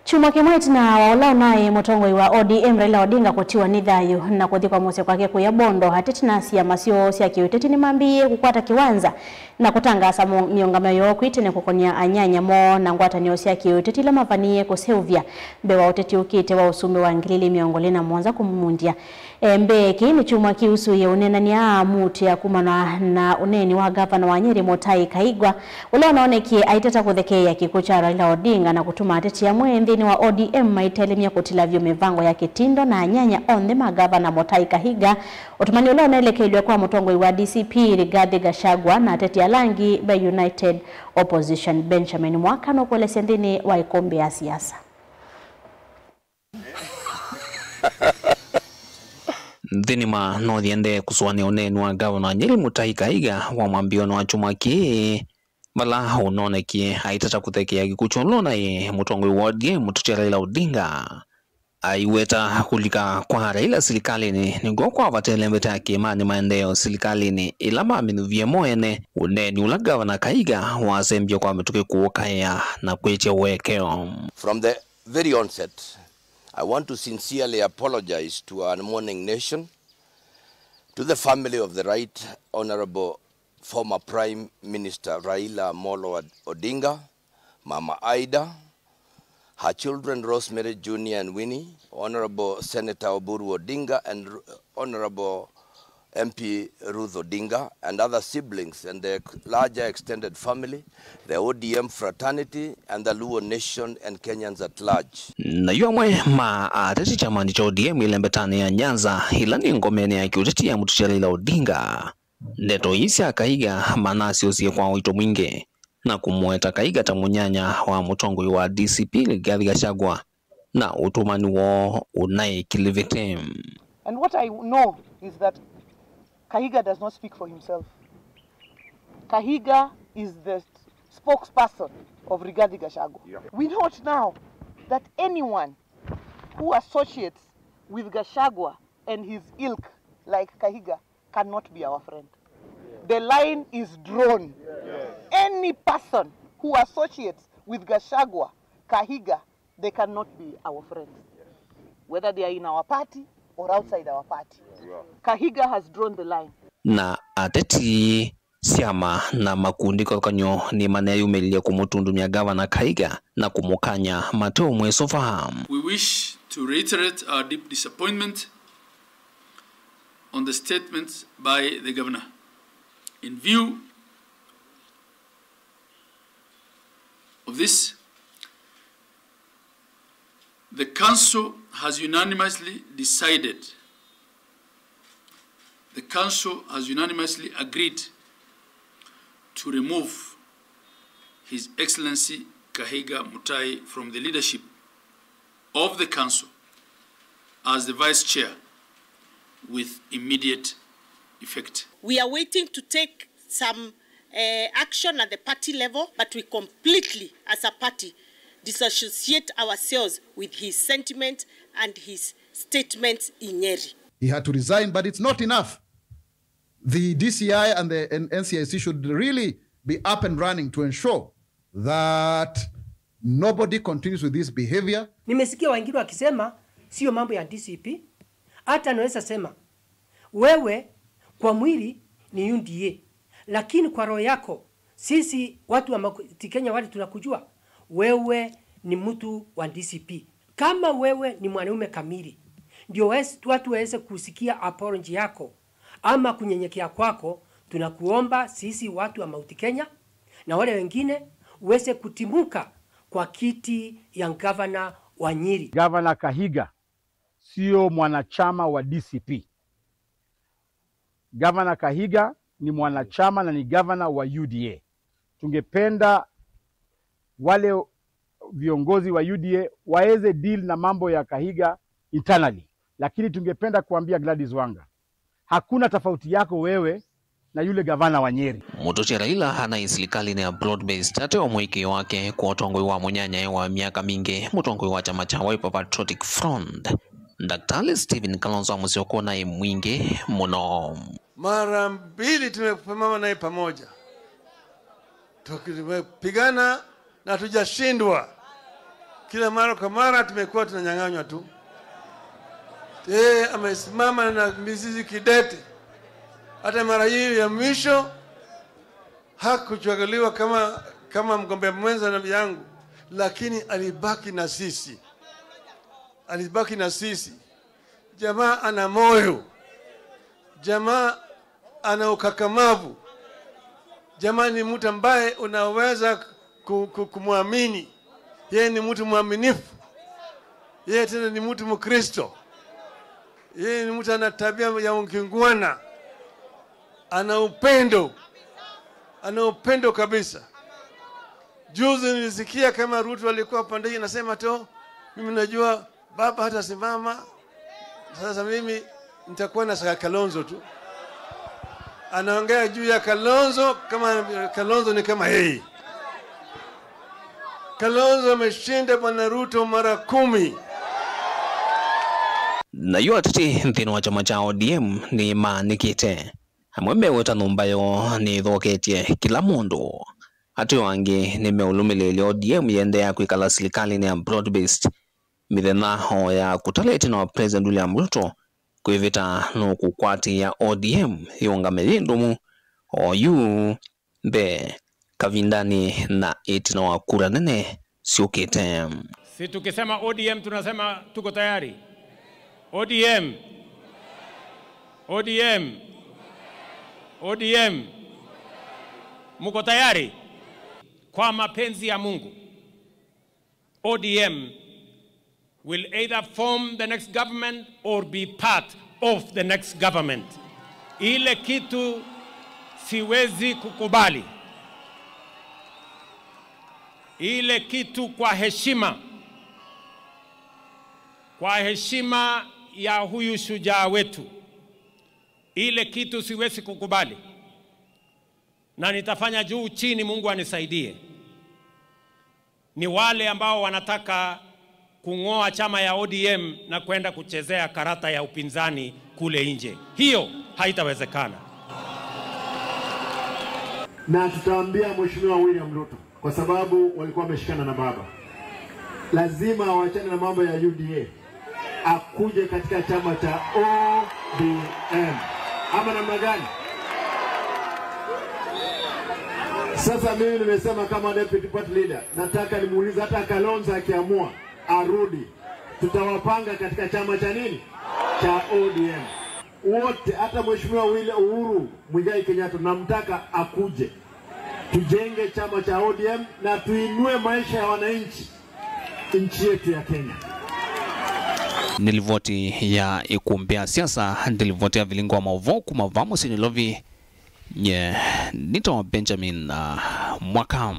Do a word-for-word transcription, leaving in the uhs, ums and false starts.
Kyumwa kĩmwe ĩtina wa ũla ũnaĩ mũtongoi wa O D M Raila Odinga kũtiwa nĩ thayũ na kũthi kwa mũsyĩ kwake kũya Bondo, ateti na syama syoo sya kĩũteti nĩmambĩĩe kũkwata kĩwanza na kũtangaasa mo-, mĩũngamĩo yoo kwĩ tene kũkonĩa anyanya moo na ngwatanĩo sya kĩũteti ila mavanie kũseũvya mbee wa ũteti ũkĩte wa ũsumbĩ wa ngili ili mĩongo ĩlĩ na mũonza kũmumundya. E, mbee kĩĩ nĩ kyumwa kĩusũĩe ũneenany'a aamũtĩa kumana na ũneeni wa ngavana wa Nyeri Mũtai Kaigwa, ũla ũnaonekie aitata kũthekeea kĩkw'ũ kya Raila Odinga na kũtuma ateti amwe nthĩnĩ wa O D M maitelemya kũtila vyũ mĩvango ya kĩtindo na anyanya onthe ma ngavana Mũtai Kahiga, ũtũmani ũla ũnelekeilw'e kwa mũtongoi wa D C P Rigathi Gachagua na ateti ala angĩ ve United Opposition. Benjamin Mwaka nũkũelesya nthĩnĩ wa ĩkũmbĩ ya siasa. Nthĩnĩ ma North yendee kũsũanĩa ũneeni wa ngavana Nyeri Mũtai Kahiga wa mwambĩĩonĩ wa kyumwa kĩĩ, vala ũnonekie aitata kũthekeea kĩkw'ũ kya ũla ũnaĩ mũtongoi wa O D M Mũteti Raila Odinga. Aiweta kũlika kwa Raila silikalĩnĩ nĩkw'o kwavata ĩlembeta ya kĩĩmanĩ maendeeo silikalĩnĩ ĩla maminyuvie mo ene ũneeni ũla ngavana Kahiga wasembie kwa mĩtũkĩ kũũkaĩa na kwĩtya ũekeo. From the very onset, I want to sincerely apologize to our mourning nation, to the family of the Right Honorable former Prime Minister Raila Amolo Odinga, Mama Ida, her children Rosemary Junior and Winnie, Honorable Senator Oburu Odinga, and R-, Honorable M P Ruth Odinga, and other siblings and the ex-, larger extended family, the O D M fraternity, and the Luo nation and Kenyans at large. Nayu amwe ma ateti kyamanĩ kya O D M ĩlembetanĩ ya Nyanza, ĩla nĩ ngomenĩ ya kĩũteti ya mũteti Raila Odinga, ndeto ii sya Kahiga manasyosie kwa ũito mwingĩ na kũmũweta Kahiga ta mũnyanya wa mũtongoi wa D C P Rigathi Gachagua na ũtũmani woo ũnaĩ kĩlĩvĩtĩ. And what I know is that Kahiga does not speak for himself. Kahiga is the spokesperson of Rigathi Gachagua. Yeah. We note now that anyone who associates with Gachagua and his ilk, like Kahiga, cannot be our friend. The line is drawn. Any person who associates with Gachagua, Kahiga, they cannot be our friends, whether they are in our party or outside our party. Kahiga has drawn the line. Na ateti, syama na makundi kĩvathũkany'o nĩmaneyumĩlilye kũmũtundumya Ngavana Kahiga na kũmũkany'a mateũmwĩsũva. We wish to reiterate our deep disappointment on the statements by the Governor. In view of this, the Council has unanimously decided, the Council has unanimously agreed to remove His Excellency Kahiga Mutai from the leadership of the Council as the Vice Chair with immediate effect. We are waiting to take some, eh, action at the party level, but we completely, as a party, disassociate ourselves with his sentiment and his statements in Nyeri. He had to resign, but it's not enough. The D C I and the N-, N C I C should really be up and running to ensure that nobody continues with this behavior. Nimesikia wengine wakisema sio mambo ya D C P. Hata naweza sema, wewe kwa mwili ni U D A, lakini kwa roho yako, sisi watu wa Mount Kenya wale tunakujua, wewe ni mtu wa D C P. Kama wewe ni mwanaume kamili, ndio wes-, watu waweze kusikia apology yako ama kunyenyekea kwako, tunakuomba sisi watu wa Mount Kenya na wale wengine uweze kutimuka kwa kiti ya gavana wa Nyeri. Gavana Kahiga sio mwanachama wa D C P. Gavana Kahiga ni mwanachama na ni gavana wa U D A. Tungependa wale viongozi wa U D A waweze deal na mambo ya Kahiga internally. Lakini tungependa kuambia Gladys Wanga, hakuna tofauti yako wewe na yule gavana wa Nyeri. Mũtũtya Raila anaĩ silikalĩnĩ ya broad based, ate o mũĩkĩĩo wake kwa ũtongoi wa mũnyanyae wa myaka mingĩ, mũtongoi wa kyama kya Wiper Patriotic Front, Daktari Stephen Kalonzo Musyoka ũnaĩ mwingĩ mũno. Mara mbili tumesimama naye pamoja. Tuki-, tumepigana na hatujashindwa. Kila mara kwa mara tumekuwa tunanyang'anywa tu. Yeye amesimama na mizizi kidete. Hata mara hii ya mwisho hakuchaguliwa kama, kama mgombea mwenza na yangu, lakini alibaki na sisi. Alibaki na sisi. Jamaa ana moyo. Jamaa ana ukakamavu. Jamaa ni mtu ambaye unaweza ku-, ku-, kumwamini. Yeye ni mtu mwaminifu. Yeye tena ni mtu Mkristo. Yeye ni mtu ana tabia ya ungwana. Ana upendo. Ana upendo kabisa. Juzi nilisikia kama Ruto alikuwa pande hii anasema tu, "Mimi najua baba hatasimama. Sasa mimi nitakuwa na saka Kalonzo tu." Anaongea juu ya Kalonzo kama Kalonzo ni kama yeye. Kalonzo ameshinda Bwana Ruto mara kumi. Nayo ateti nthĩnĩ wa kyama kya O D M nĩmaanĩkĩte. Amwe meweta nyũmba yoo nĩĩthoketye kĩla mũndũ. Ateo angĩ nĩmeũlũmĩlĩĩlya O D M yĩendeea kwĩkala silikalĩnĩ ya broad based mĩthenya o ya kũtala ĩtina wa President William Ruto kwĩvĩta nũkũkwatĩĩa O D M yĩũngame yĩ ndũmu oyu mbee kavindanĩ na ĩtina wa kura nene syũkĩte. Si tukisema O D M tunasema tuko tayari? O D M. O D M. O D M. Mko tayari? Kwa mapenzi ya Mungu, O D M will either form the next government or be part of the next government. Ile kitu siwezi kukubali. Ile kitu kwa heshima, kwa heshima ya huyu shujaa wetu, ile kitu siwezi kukubali. Na nitafanya juu chini Mungu anisaidie. Ni wale ambao wanataka kung'oa chama ya O D M na kwenda kuchezea karata ya upinzani kule nje. Hiyo haitawezekana. Na tutaambia Mheshimiwa William Ruto, kwa sababu walikuwa wameshikana na baba, lazima awachane na mambo ya U D A, akuje katika chama cha O D M. Ama namna gani? Sasa mimi nimesema kama deputy party leader, nataka nimuulize, hata Kalonzo akiamua arudi, tutawapanga katika chama cha nini? Cha O D M. Wote, hata Mheshimiwa William Uhuru Muigai Kenyatta, namtaka akuje. Tujenge chama cha O D M na tuinue maisha ya wananchi, nchi yetu ya Kenya. Nĩ livoti ya ĩkumbĩ ya siasa, nĩ livoti ya vilingo wa maũvoo kuma vaa mũsyĩ Nairobi. Nye nĩtawa Benjamin, uh, Mwaka.